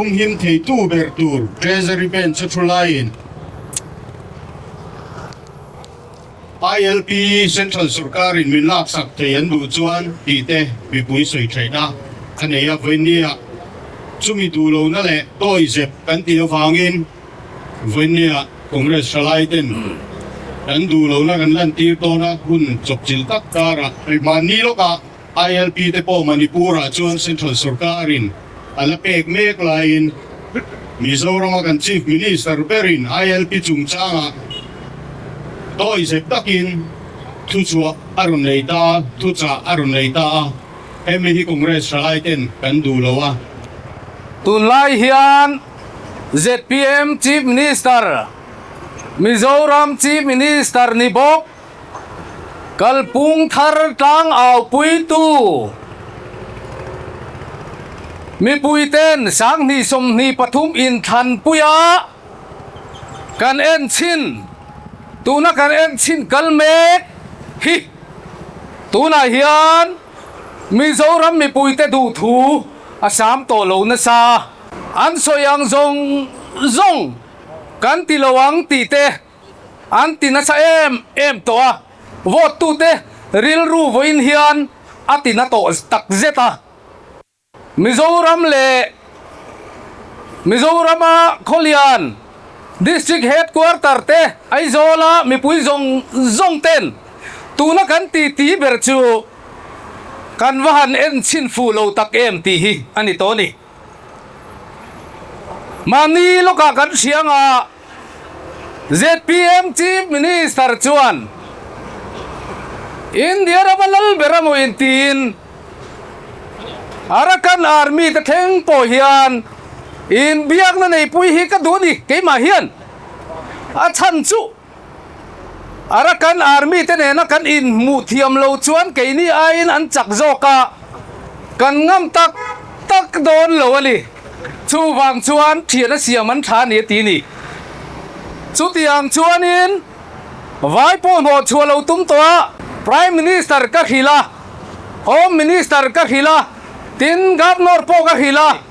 humhim theitu ber tur Treasury Bench a thu laiin ILP Central sorkarin min laksak thei an duh chuan tih te mipui sawi theihna a nei a. Vawinia chumi duh lohna leh tawizep kan tih avangin Vawinia Congress thalai ten kan duh lohna kan lantir tawn a, hun chawpchilh tak karah mahni lawkah ILP te pawh Manipur-ah chuan Central sorkarin a la pek mek laiin Mizorama kan Chief Minister berin ILP chungchangah tawizep takin thuchhuah a rawn nei ta a, thuchah a rawn nei ta a, hemi hi Congress thalai ten kan duh lo a. Tunlai hian zpm Chief Minister, Mizoram Chief Minister ni bawk, Kalpung thar tlang aupuitu mipuiten sanghnih 23 inthlanpui a kan en chhin, tuna kan en chhin kal mek hi tunah hian Mizoram mipuite duhthu a sam tawh lo nasa. An sawi ang zawng zawng kan ti lo ang tih te An ti nasa em em tawh a, vote tute rilru vawiin hian a ti na tawh tak zet a. Mizoram leh Mizorama Khawlian District Headquarter te Aizawla mipui zawng zawng ten tuna kan ti ti ber chu kan va han en chhin fuh lo tak em tih hi a ni tawh a ni. Mahni lawkah kan hria ang a, zpm Chief Minister chuan India rama lal ber a maw intiin Arakan Army te thleng pawh hian inbiakna neipui hi ka duh a ni keimah hian a chhan chu. Arakan Army te nena kan inhmuh thiam lo chuan keini aiin an chak zawk a, kan ngam tak tak dawn lo a ni. Chuvang chuan thian a siam an tha a ni a ti ni. Chutiang chuanin vai pawh hnawh chhuah lo tum tawh a, Prime Minister ka hrilh a, Home Minister ka hrilh a, tin Governor pawh ka hrilh a,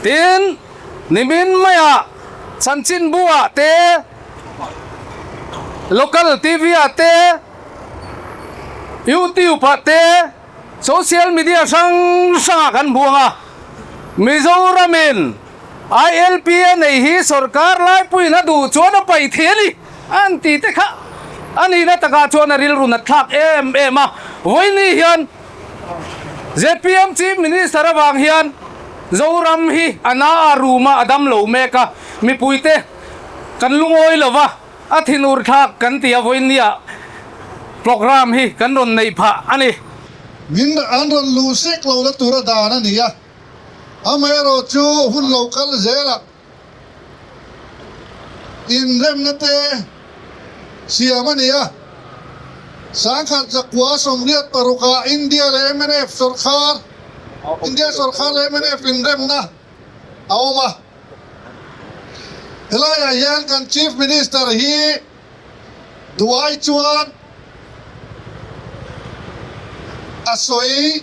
tin nimin maiah chanchinbu ah te, Local TV ah te, YouTube ah te, social media hrang hrang ah kan hmu ang a. Mizoram in ILP a nei hi sorkar laipuiin a duh chuan a paih thei a ni an ti te kha a nihna takah chuan a rilru nat thlak em em a. Vawiini hian zpm Chief Minister avang hian Zoram hi a na a rum a, a dam lo mek a, mipuite Kan lungawi lo va, a thinur thlak kan ti a vawinia programme hi kan rawn neih phah a ni. Min an rawn luh sek lo la tura dan a ni a, amaherawh chu hun lo kal zelah inremna te siam a ni a. 1986 ah India leh mnf sawrkhar, India sawrkhar leh mnf inremna a awm a. Helaiah hian kan Chief Minister hi duai chuan a sawi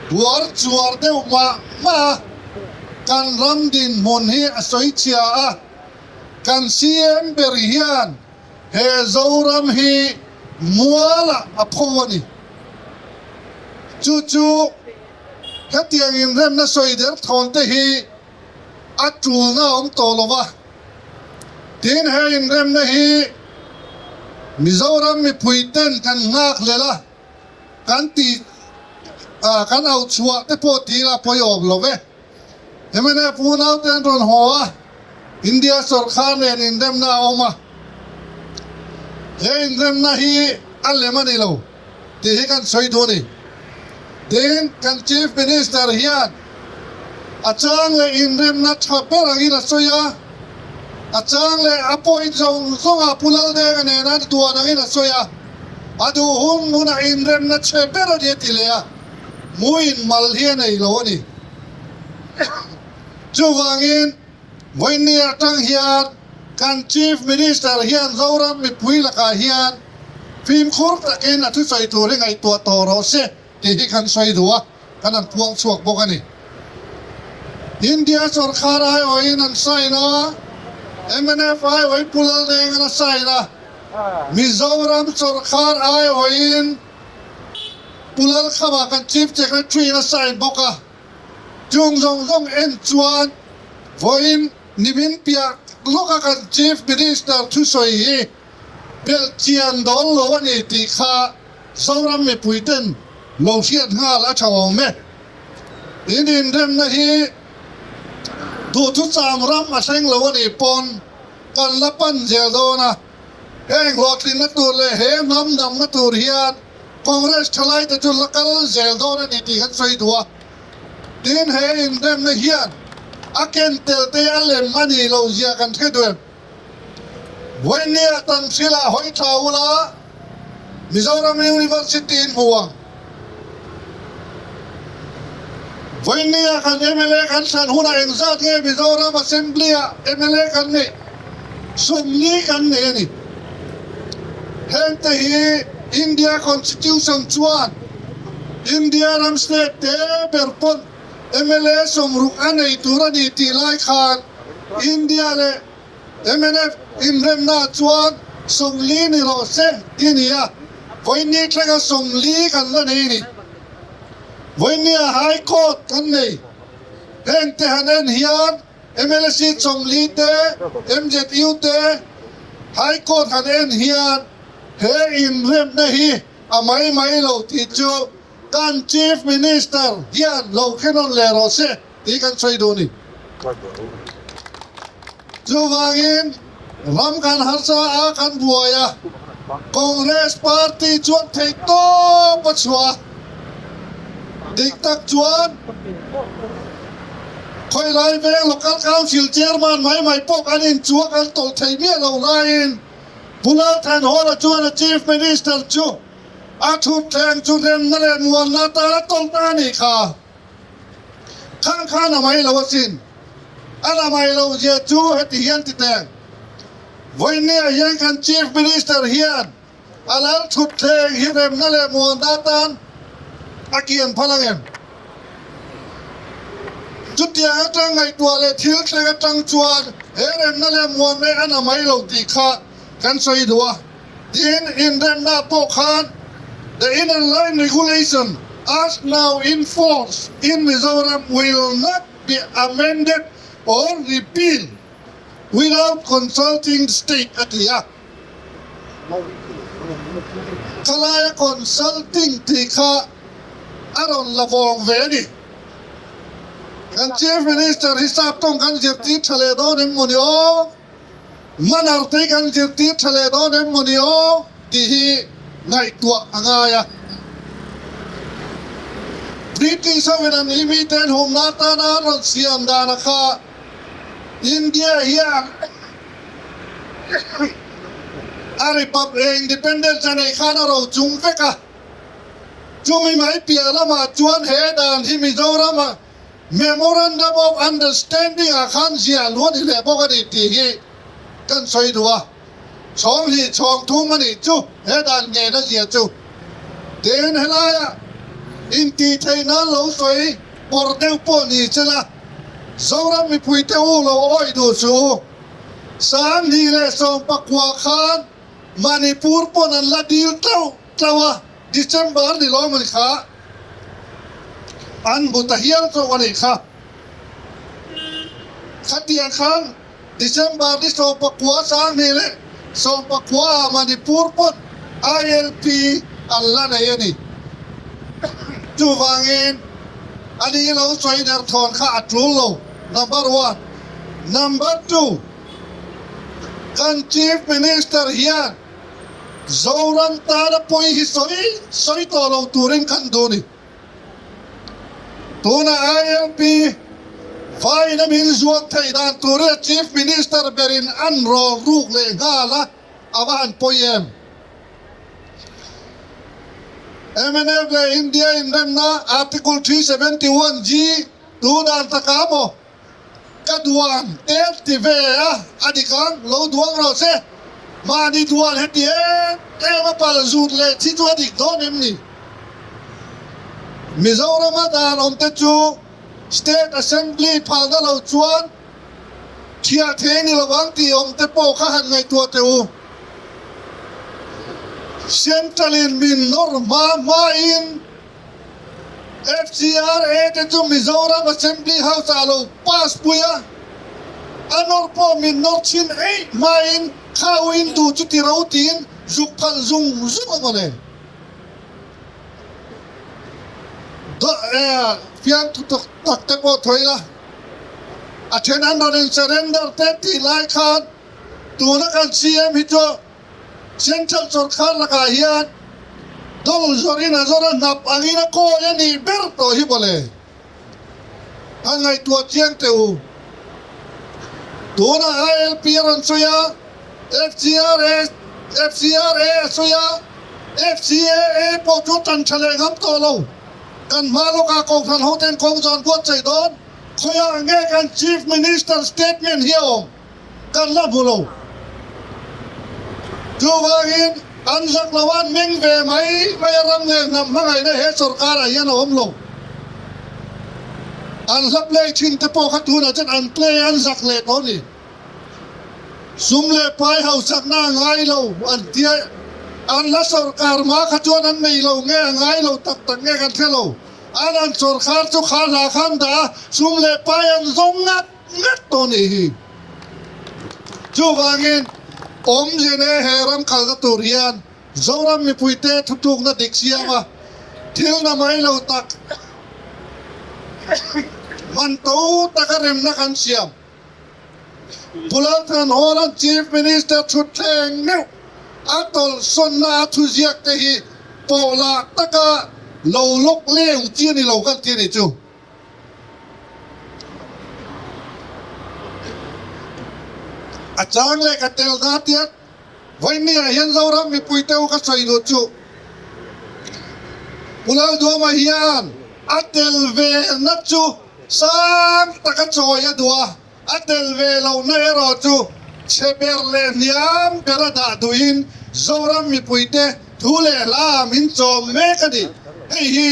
buar chuar deuh mah mah a, kan ram dinhmun hi a sawi chhia a, kan CM ber hian he Zoram hi mualah a pho a ni. Chu chu hetiang inremna sawi der thawn te hi a tulna a awm tawh lo va, tin he inremna hi Mizoram mipui ten kan nghak hlel a, kan tih kan auh chhuah te pawh tih la pawiawm lo ve. Mnf unau te an rawn haw a, India sawrkhar nen inremna a awm a, he inremna hi a lem a ni lo. tih hi kan sawi duh a ni. Tin, kan Chief Minister hian a chang leh inremna tha ber angin a sawi a, a chang leh a point zawng zawngah Pu Laldenga nena an duan angin a sawi a, a duh hun hunah inremna chhe ber a ni a ti leh a, hmuin mal hi a nei lo a ni. Chuvangin, Vawiinni atang hian kan Chief Minister hian Zoram mipui lakah hian fimkhur takin a thusawi tur hi ngaihtuah tawh rawh se tih hi kan sawi duh a, kan han puang chhuak bawk a ni. India sawrkar aiawhin an sign a, mnf aiawhin Pu Laldenga'n a sign a, Mizoram sawrkar aiawhin Pu Lalkhama kan Chief Secretary-in a sign bawk a. Chung zawng zawng en chuan vawiin nimin piah lawka kan Chief Minister thusawi hi belh chian dawn lo a ni tih kha Zoram mipuiten lo hriat nghal a tha awm e. In inremna hi duhthucham ram a thleng lo a nih pawn kan la pan zel dawn a, heng hlawhtlinna tur leh he hnam damna tur hian Congress thalaite chu la kal zel dawn a ni tih kan sawi duh a. Tin, he inremna hian a ken tel te a lem a nih loh zia kan hre duh em? Vawinia tan hrilah hawi tha ula Mizoram University in hmu ang. Vawinia kan mla kan hran hunah engzat nge Mizoram Assembly ah mla kan neih? 40 kan nei a ni. Hengte hi India Constitution chuan India ram state te ber pawn mla 60 a nei tur a ni tih lai khan India leh mnf inremna chuan 40 ni rawh se ti a ni a, vawiinni thlenga 40 kan la nei a ni. Vawiinnia High Court kan nei. Hengte han en hian mla seat 40 te, MZU te High Court han en hian he inremna hi a mai mai lo tih chu kan Chief Minister hian lo khenawn leh rawh se. Tih kan sawi duh a ni. Chuvangin ram kan harsa a, kan buai a, Congress party chuan theih tawp a chhuah a, dik tak chuan khawilai veng Local Council Chairman mai mai pawh kan inchuak an tawlh thei miah lo laiin Pu Lalthanhawla chuan a Chief Minister chu a thutthleng chu remna leh muanna atan a tawlh ta a nih kha. Khang khan a mai lo asin. A la mai lo zia chu heti hian ti teng. Vawinia hian kan Chief Minister hian a lal thut thleng hi remna leh muanna atan a kian phal ang em? Chutiang atang ngaihtuah leh thil thleng atang chuan he remna leh muanna a na mai lo tih kha kan sawi duh a. Tin, inremna pawh khan The Inner Line Regulation as now in force in Mizoram will not be amended or repealed without consulting state a ti a. Khalaia consulting tih kha a rawn la vawng ve a ni. Kan Chief Minister hi sap tawng kan zirtir tha leh dawn em maw ni aw? Manner te kan zirtir tha leh dawn em maw ni aw tih hi ngaihtuah a ngai a. British ho in an imi te an humna atana an rawn siam dana kha India hian a Republic Independence a neih khan a ro chung vek a. Chumi mai piah lamah chuan he dan hi Mizoram-a Memorandum of Understanding ah khan ziah luh a ni leh bawk a ni tih hi kan sawi duh a, chhawng hnih chhawng thum a nih chu he dan ngena zia chu. Tin, helaia intih theih nan lo sawi pawrh deuh pawh ni che la, Zoram mipuite u lo awih duh suh u. 2019 khan Manipur pawn an la dil tlauh tlauh a, December ni lawm a ni kha. An hmu ta hial zawk a nih kha. Khatiang khan December ni 2019 ah Manipur pawn ILP an la nei a ni. Chuvangin a ni lo sawi derthawn kha a tul lo, number one. Number two, kan Chief Minister hian Zoram tana pawi hi sawi sawi tawh lo turin kan duh ni. Tuna ILP vaina min zuam theih dan turin a Chief Minister berin an rawl ruk leh nghal a, a va han pawi em? Mnf leh India inremna Article 371 G tu dan taka maw? Ka duan te ti ve a, a dik ang, lo duang rawh se. Mahni duan heti em em a pal zut leh chi chu a dik dawn em ni? Mizorama dan awm te chu State Assembly phalna lo chuan thiah thei ni lo ang tih awm te pawh kha han ngaihtuah teh u. Central in min nawr hma hma in FCRA te chu Mizoram Assembly House ah lo pass pui a, a nawr pawh min nawr chhin eih hma in kha u in duh chu ti ro tiin zuk phalh zung zung a mawle. Fiamthu tak te pawh thawi la, a then an rawn in surrender te tih lai khan tuna kan CM hi chu Central sawrkar lakah hian dawng zawrin a zawr a hnap angin a kawi a nih ber tawh hi mawle. A ngaihtuah chiang teh u. Tunah ILP a rawn sawi a, FCRA FCRA a sawi a, FCAA pawh chu tan tha leh ngam tawh lo. Kan hma lawkah Kohhran hoten kawng zawn buatsaih dawn. Khawiah nge kan Chief Minister statement hi a awm? Kan la hmu lo. Chuvangin an zak lo a, meng ve mai mai a ram leh hnam hmangaihna he sorkarah hian a awm lo. An hla play thin te pawh kha tunah chuan an play an zak leh tawh a ni. Sum leh pai hausakna a ngai lo an tia, an hla sorkar hma kha chuan an nei lo nge a ngai lo tak tak nge kan hre lo. An an sorkar chu kha hla khan dah a, sum leh pai an zawng ngat. Ngat tawh nih hi. Chuvangin awmze ne he ram kalna tur hian Zoram mipuite thutlukna dik siam a, thil na mai lo tak man to taka remna kan siam. Pu Lalthan Hawla'n Chief Minister thutthleng meuh a tawlhsawnna a thuziak te hi pawhlah taka lo lawk leu chi a ni lo kan ti a nih chu. A chang leh ka tel na tiat vawinia hian Zoram mipui te u ka sawi duh chu Pu Lalduama hian a tel ve na chu sang taka chawi a duh a, a tel ve lohna erawh chu chhe ber leh hniam ber a dah duhin Zoram mipui te thu leh hla ah min chawm mek a ni. Hei hi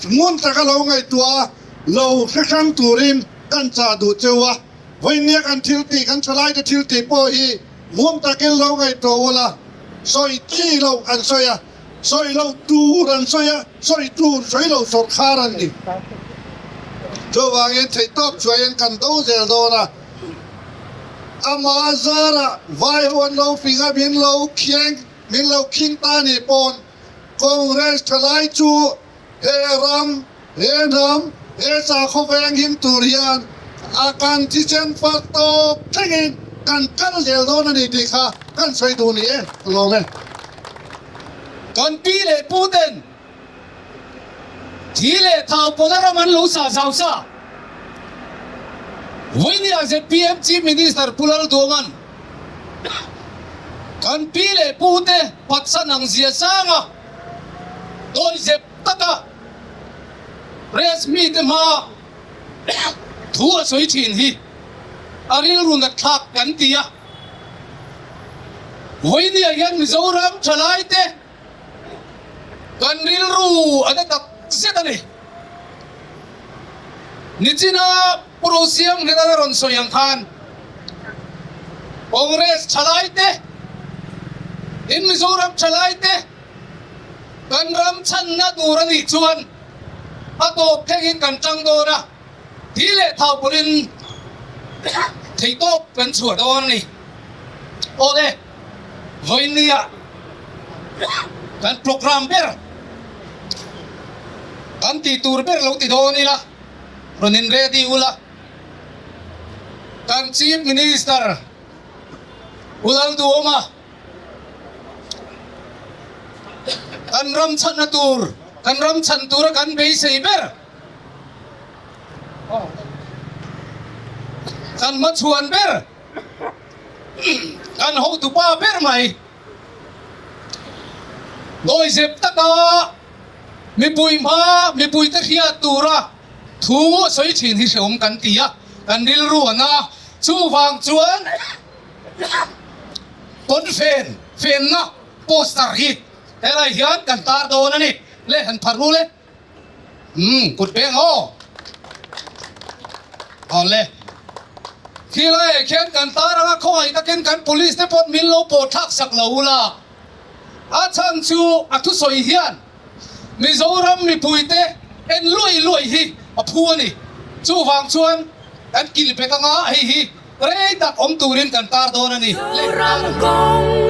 Ngun taka lo ngaihtuah a, lo hre hrang turin kan chah duh cheu a, vawinia kan thil tih, kan thalaite thil tih pawh hi ngun takin lo ngaihtuah ula, sawi chi loh an sawi a, sawi loh tur an sawi a, sawi tur sawi lo sawrkhar an ni. Chuvangin theihtawp chuaiin kan do zel dawn a, ama zarah vai ho an lo fing a, min lo khieng, min lo khing ta nih pawn, Congress thalai chu he ram, he hnam, he sakhaw veng him tur hian a kan thisen far tawp thlengin kan kal zel dawn a ni tih kha kan sawi duh ni e, ka lawm e. Kan pi leh pu ten thi leh thau pawna ram an lo sah zau sa. Vawinia zpm Chief Minister Pu Lalduanga'n Kan pi leh pu te phatsan ang zia sanga dawihzep taka press mite hma thu a sawi thin hi a rilru nat thlak kan ti a. Vawinia hian Mizoram thalai te Kan rilru a na tak zet a ni. Nichina Pu Rosiang hnena la rawn sawi ang khan Congress thalai te, in Mizoram thalai te kan ram chhanna tur a nih chuan a tawp thlengin kan tang dawn a, thi leh thau pawhin theihtawp kan chhuah dawn a ni. Awle. Vawinia kan programme ber kan tih tur ber lo ti dawn ila rawn in ready ula kan Chief Minister U Lalduhawma kan ram chhanna tur kan ram chhan tura kan beisei ber kan hmachhuan ber Kan hotupa ber mai dawihzep taka mipui hma mipuite hriat tura thu a sawi thin hi hreawm kan ti a, kan rilru a na a, chuvang chuan pawnfen fenna poster hi helai hian kan tar dawn a ni le han phar rul e. Umm kut peng aw. Awle. Khi laiah khian kan tar anga khawngaih takin kan police te pawh min lo pawh thlak sak lo ula. A chhan chu a thusawi hian Mizoram mipuite en luai luai hi a phu a ni. Chuvang chuan kan kilh bek anga hei hi rei tak awm turin kan tar dawn a ni. Zoram kawng.